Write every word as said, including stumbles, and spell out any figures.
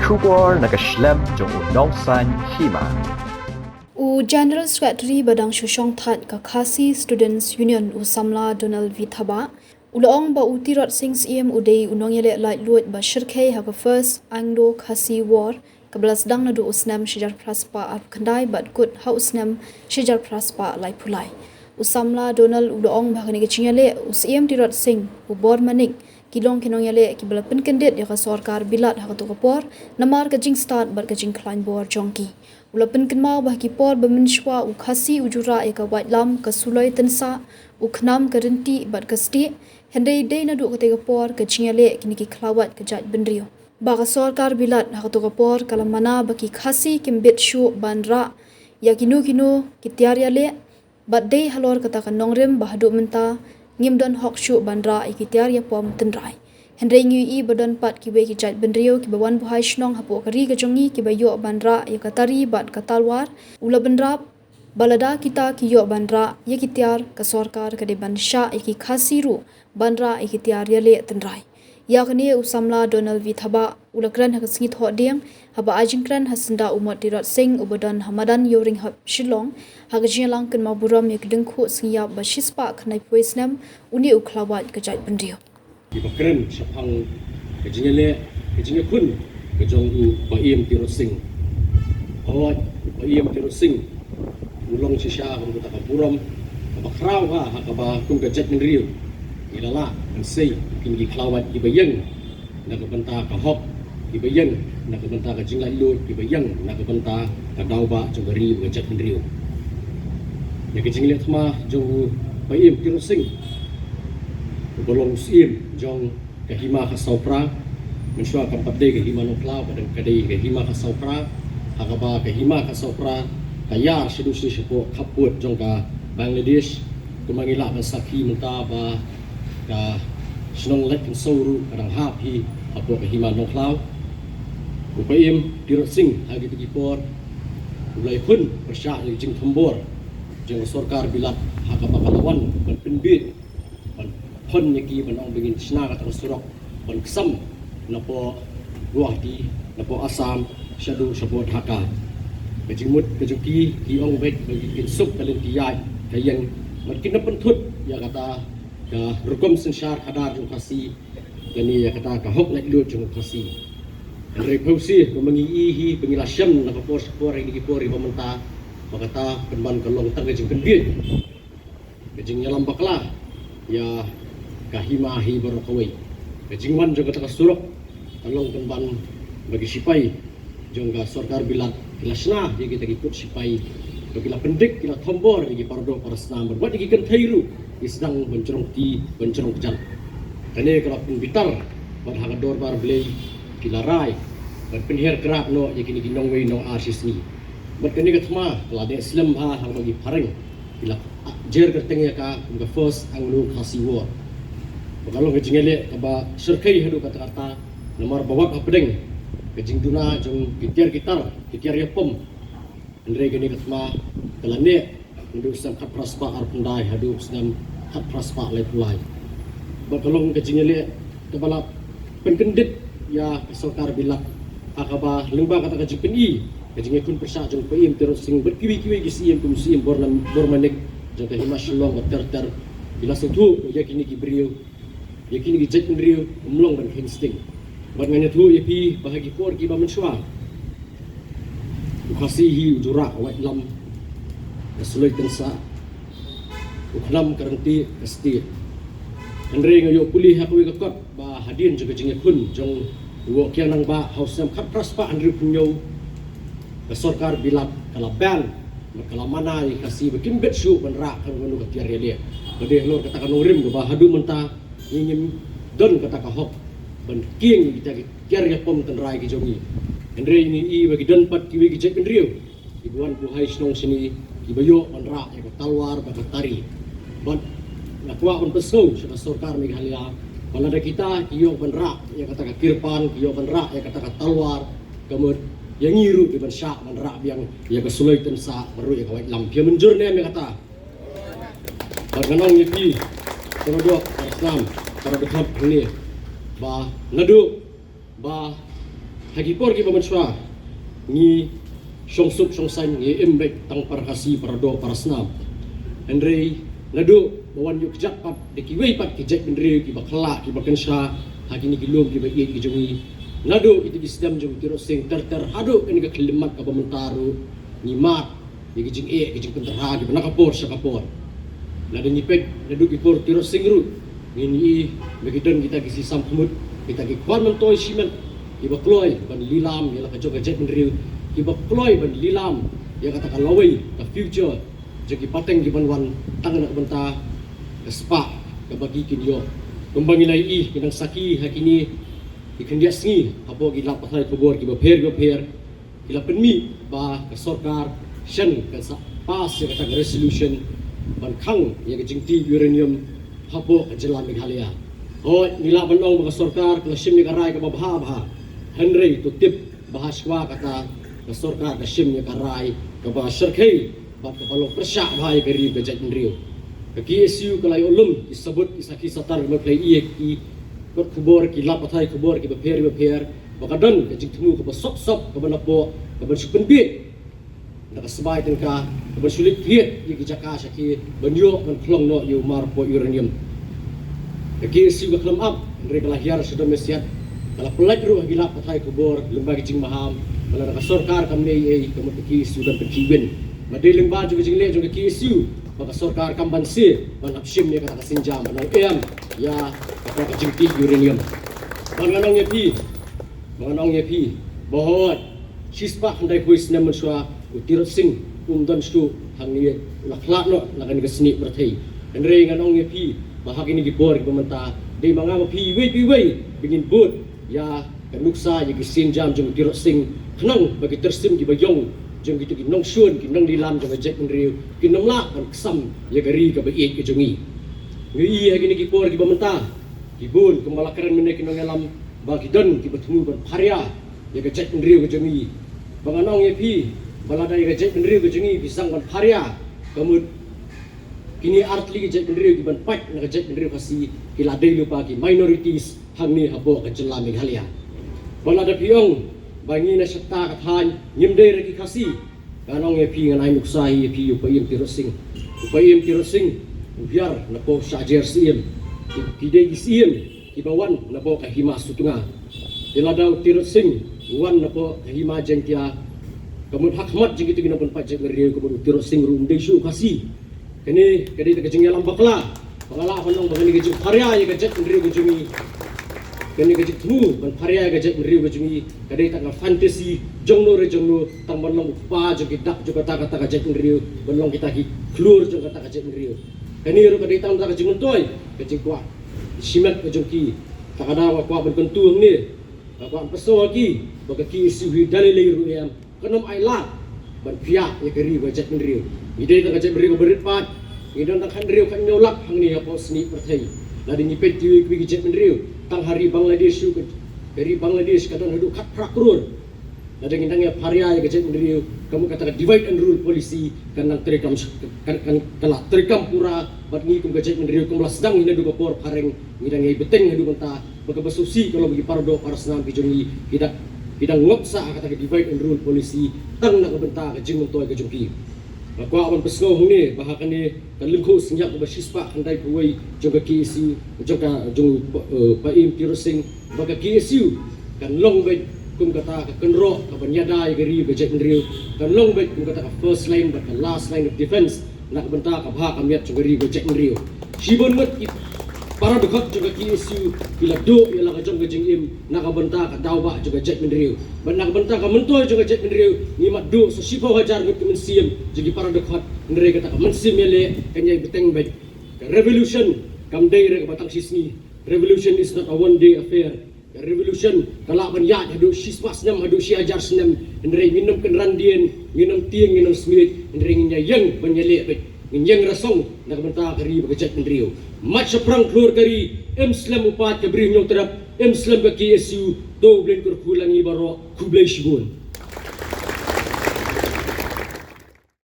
Khubor na ka shlem jong u nongsaiñ hima. U General Secretary ba dang shu shongthait ka Khasi Students Union, u samla Donald V Thabah, u la ong ba u Tirot Sing Syiem u dei u nongïaleh laitluid ba shyrkhei ha ka First Anglo-Khasi War, kaba la sdang naduh u snem shihajar phra spah arphew khyndai bad kut ha u snem shihajar phra spah laiphew lai. U samla Donald u la ong ba ha kane ka jingïaleh, u Syiem Tirot Sing, u Bormanik, ki long ki nongïaleh kiba la pynkyndit ïa ka sorkar Bilat ha kato ka por namar ka jingstad bad ka jingkhlaiñ bor jong ki. U la pynkynmaw ba ha ki por ba mynshuwa u Khasi u ju rah ïa ka waitlam, ka suloi tynsah, u khnam, ka ryntieh bad ka stieh, hynrei dei naduh katei ka por ka jingïaleh kine ki khlawait ka jaitbynriew. Ba ka sorkar Bilat ha kato ka por ka la mana ba ki Khasi kim bit shuh ban rah ïa kino kino ki tiar ïaleh, bad dei halor kata ka nongrim ba haduh mynta ngim don hok shuh ban rah ïa ki tiar ïapom tynrai. Hynrei ngi ïohi ba don pat kiwei ki jaitbynriew kiba wan buhai shnong hapoh ka ri ka jong ngi kiba ïoh ban rah ïa ka tari bad ka talwar. U la bynrap ba lada kita ki ïoh ban rah ïa ki tiar, ka sorkar ka dei ban shah ïa ki Khasi ruh ban rah ïa ki tiar ïaleh tynrai. Ïa kane u samla Donald V Thabah u la kren ha ka sngi Thohdieng haba ai jingkren ha syndah u Mot Tirot Sing uba don ha madan Ïewrynghep, Shillong, ha ka jingïalang kynmaw burom ïa ka lyngkhuh sngi ïap ba shispah khyndaiphew snem une u khlawait ka jaitbynriew. Kiba kren shaphang ka jingïaleh, ka jingïakhun ka jong u Bah Ïem Tirot Sing. Hooid, u Bah Ïem Tirot Sing u long shisha kum kata ka burom kaba khraw ha, ha kaba kum ka jaitbynriew ngi la lah ban sei kine ki khlawait kiba ïeng na ka bynta ka hok, kiba ïeng na ka bynta ka jinglaitluid, kiba ïeng na ka bynta ka daw ba jong ka ri bad ka jaitbynriew. Ïa ka jingleh thma jong u Bah Ïem Tirot Sing uba long u Syiem jong ka Hima Khasawphra, mynshuwa kam pat dei ka Hima Nongkhlaw, ka dei, ka dei ka Hima Khasawphra, ha kaba ka Hima Khasawphra ka ïar shaduh sha shapoh khappud jong ka Bangladesh, kumba ngi lah ban sakhi mynta ba ka shnong Laitkynshew ruh ka dang hap hi hapoh ka Hima Nongkhlaw. U Bah Ïem Tirot Sing ha kito ki por u la ïakhun pyrshah ïa ka jingthombor jong ka sorkar Bilat ha kaba ka la wan ban pynbiej, ban phon ïa ki, ban ong ba ngin shna kata ka surok ban ksam napoh Guwahati, napoh Assam, shaduh shapoh Dhaka. Ka jingmut ka jong ki, ki ong beit ba kin suk ka lynti ïaid ka ïeng, bad kin ym pynthut ïa kata ka rukom synshar khadar jong u Khasi, lane ïa kata ka hok laitluid jong u Khasi. Hynrei phewse kumba ngi i hi, ba ngi la shem na ka por sha ka por ha kine ki por kiba mynta, ba kata pynban ka long tang ka jingpynbiej, ka jingïalam bakla ïa ka hima hi baroh kawei. Ka jingwan jong kata ka surok ka long pynban ba ki shipai jong ka sorkar Bilat ki la shna ïa kita ki pud shipai, ba ki la pyndik, ki la thombor ïa ki paradoh parasnam, bad wat ïa ki kynthei ruh ki sdang ban jrong kti, ban jrong kjat. Kane ka la pynbitar bad ha ka dorbar Blei ki la rai ban pynher krad noh ïa kine ki nongwei nongar shisngi. Bad kane ka thma ka la dei slem bha ha kaba ki phareng ki la jer kyrteng ïa ka kum ka First Anglo-Khasi War. Ba ka long ka jingïaleh kaba shyrkhei haduh katta katta, namar ba wat hapdeng ka jingduna jong ki tiar ki tar, ki tiar ïapom, hynrei kane ka thma ka la neh naduh snem khatphra spah arphew khyndai haduh snem khatphra spah laiphew lai. Ba ka long ka jingïaleh kaba la pynkyndit ïa ka sorkar Bilat, ha kaba lyngba kata ka jingpyni, ka jingïakhun pyrshah jong u Bah Ïem Tirot Sing bad kiwei kiwei ki syiem kum u Syiem Bornam-, Bormanik jong ka Hima Shillong bad ter ter, ki la sngewthuh ïa kine ki briew, ïa kine ki jaitbynriew ym long ban kheiñ sting. Bad ngan ïathuh ïa phi ba ha ki por kiba mynshuwa u Khasi hi u ju rah waitlam, ka suloi tynsah, u khnam, ka ryntieh, ka stieh. Hynrei nga ïoh pule ha kawei ka kot ba hadien jong ka jingïakhun jong u Woh Kiang Nangbah ha u snem khatphra spah hynriewphew hynñiew, ka sorkar Bilat ka la ban bad ka la mana ïa ki Khasi ba kim bit shuh ban rah kano kano ka tiar ïaleh. Ba dei halor kata ka nongrim kaba haduh mynta ngi ngim don kata ka hok ban kieng ïa kita ki tiar ïapom tynrai ki jong ngi. Hynrei ngi i ba ki don pat kiwei ki jaitbynriew kiba wan buhai shnong shane kiba ïoh ban rah ïa ka talwar bad ka tari. Bad nga kwah ban pynsngew sha ka sorkar Meghalaya ba lada kita ki ïoh ban rah ïa kata ka kirpan, ki ïoh ban rah ïa kata ka talwar, ka mut ïa ngi ruh ki ban shah ban rah biang ïa ka suloi tynsah bad ruh ïa ka waitlam. Phi mynjur ne em ïa kata? Bad ngan ong ïa phi, para doh, para snam, para dkhot hangne, ba naduh ba Ha ki por kiba mynshuwa ngi shong suk shong saiñ, ngi im beit tang para Khasi, para doh, para snam. Hynrei naduh ba wan ïuh kjat pat da kiwei pat ki jaitbynriew kiba khlaiñ, kiba kynsha ha kine ki lum kiba ïeit ki jong ngi, naduh kita ki snem jong u Tirot Sing ter ter haduh kane ka khyllipmat kaba mynta ruh, ngi mad ïa ki jingeh, ki jingpynterha kiba na ka por sha ka por. Lada ngi peit naduh ki por Tirot Sing ruh, ngin ïohi ba ki don kita ki sisam khmut, kita ki khwan myntoi shimet kiba kloi ban lilam ïa la ka jong ka jaitbynriew, kiba kloi ban lilam ïa kata ka lawei, ka future jong ki pateng kiban wan, tang na ka bynta ka spah kaba ki kin ïoh. Kumba ngi la ïohi, ngi dang sakhi ha kine ki khyndiat sngi hapoh ki lad pathai khubor kiba pher kiba pher, ki la pynmih ba ka sorkar shen kan sa pass ïa kata ka resolution ban khang ïa ka jingtih uranium hapoh ka jylla Meghalaya. Hooid, ngi lah ban ong ba ka sorkar ka la shim ïa ka rai kaba bha bha. Hynrei to tip ba ha shuwa kata, ka sorkar ka shim ïa ka rai kaba shyrkhei bad kaba long pyrshah bha ïa ka ri ka jaitbynriew. Ka K S U ka la ïoh lum ki sabut, ki sakhi satar, kiba pynlong ïa ki kot khubor, ki lad pathai khubor kiba pher kiba pher, ba ka don ka jingthmu kaba sop sop, kaba napoh, kaban shu pynbiej na ka sbai tyngka, kaban shu leit thied ïa ki jaka sha ki ban ïoh ban khlong noh ïa u mar poh uranium. Ka K S U ka khlem ap, hynrei ka la hiar sha dom ïa siat, ka la pyllait ruh ha ki lad pathai khubor lyngba ki jingmaham ba lada ka sorkar kam leh ei ei, ka mut ka K S U kan pynkhih win. Ba dei lyngba jong ka jingleh jong ka K S U ba ka sorkar kam banse ban hap shim ïa kata ka sienjam, ban ong em ïa kata ka jingtih uranium. Ba ngan ong ïa phi, ba ngan ong ïa phi, ba hooid, shispah khyndai phew snem mynshuwa u Tirot Sing um don shuh hangne, u la khlad noh na kane ka snieh pyrthei. Hynrei ngan ong ïa phi ba ha kine ki por kiba mynta, dei ma nga ma phi iwei pa iwei ba ngin bud ïa ka nuksa, ïa ki sienjam jong u Tirot Sing, khnang ba ki tyrsim kiba ïong jong kito ki nongshun, ki nonglilam jong ka jaitbynriew kin ym lah ban ksam ïa ka ri kaba ïeit ka jong ngi. Ngi ïohi ha kine ki por kiba mynta, ki bun kumba la kren mynne ki nongïalam, ba ki don kiba thmu ban pharia ïa ka jaitbynriew ka jong ngi. Ba ngan ong ïa phi, ba lada ïa ka jaitbynriew ka jong ngi phi sdang ban pharia, ka mut kine artylli ki jaitbynriew kiban pait na ka jaitbynriew Khasi ki la dei lypa ki minorities hangne hapoh ka jylla Meghalaya. Ba lada phi ong ba ngi na shata ka thaiñ ngim dei re ki Khasi, ngan ong ïa phi, ngan ai nuksa ïa phi, u Paiem Tirot Sing. U Paiem Tirot Sing u hiar napoh Shah Jer Syiem, ki, ki dei ki Syiem kiba wan napoh ka Hima Sutnga. Te lada u Tirot Sing u wan napoh ka Hima Jaiñtia, ka mut ha khmat jong kito ki nongpynpait jaitbynriew, ka mut u Tirot Sing ruh um dei shuh u Khasi. Kane ka dei ka jingïalam bakla ba nga lah ban ong ba kane ka jingpharia ïa ka jaitbynriew ka jong ngi, kane ka jingthmu ban pharia ïa ka jaitbynriew ka jong ngi ka dei tang ka fantasy jong no re jong no, tang ban long u kpa jong ki dak jong kata, kata ka jaitbynriew, ban long kita ki khlur jong kata ka jaitbynriew. Kane ruh ka dei tang ka jingmyntoi, ka jingkwah shimet ka jong ki. Te ka daw nga kwah ban kyntu hangne, nga kwah ban pynsngew ha ki ba ka K S U hi da lei lei ruh em, kan ym ailad ban phiah ïa ka ri bad ka jaitbynriew. Ngi dei tang ka jaitbynriew kaba rit paid, ngi don tang khathynriew khathynñiew lak hangne hapoh snieh pyrthei. Lada ngi peit kiwei kiwei ki jaitbynriew, tang ha ri Bangladesh ruh, ka, ka ri Bangladesh ka don haduh khatphra klur. Lada ngi dang ïa pharia ïa ka jaitbynriew, ka mut kata ka divide and rule policy kan nang treikam, kan, kan, kan lah treikam pura. Bad ngi kum ka jaitbynriew kumba la sdang hi naduh ka por phareng, ngi dang ïai bteng haduh mynta ba kaba sngewsih ka long ba ki paradoh parasnam ki jong ngi ki dang, ki dang ngop sah ha kata ka divide and rule policy tang na ka bynta ka jingmyntoi ka jong ki. Nga kwah ban pynsngew hangne ba ha kane ka lyngkhuh synñiang kaba shispah khyndai phew wei jong ka K S U, jong ka, jong, eh, Paiem Tirot Sing, ba ka K S U kan long beit kum kata ka kynroh kaban ïada ïa ka ri ka jaitbynriew, kan long beit kum kata ka first line bad ka last line of defense na ka bynta ka bha ka miat jong ka ri ka jaitbynriew. Shibun ngut ki para dkhot jong ka K S U ki la duh ïa la ka jong ka jingim na ka bynta ka daw bah jong ka jaitbynriew. Bad na ka bynta ka myntoi jong ka jaitbynriew, ngi mat duh sa shiphew hajar ngut ki mynsiem jong ki para dkhot, hynrei kata ka mynsiem ïaleh kan ïai bteng beit. Ka revolution kam dei re kaba tang shisngi. Revolution is not a one day affair. Ka revolution ka lah ban ïaid haduh shispah snem, haduh shi hajar snem. Hynrei ngin ym kynran dien, ngin ym tieng, ngin ym smiej, hynrei ngin ïa ïeng ban ïaleh beit. Ngin ïeng rasong na ka bynta ka ri bad ka jaitbynriew. Mat shaphrang khlur ka ri, im slem u paid ka Bri Hynñiewtrep, im slem ka K S U, to U Blei un kyrkhu ïa ngi baroh, khublei shibun.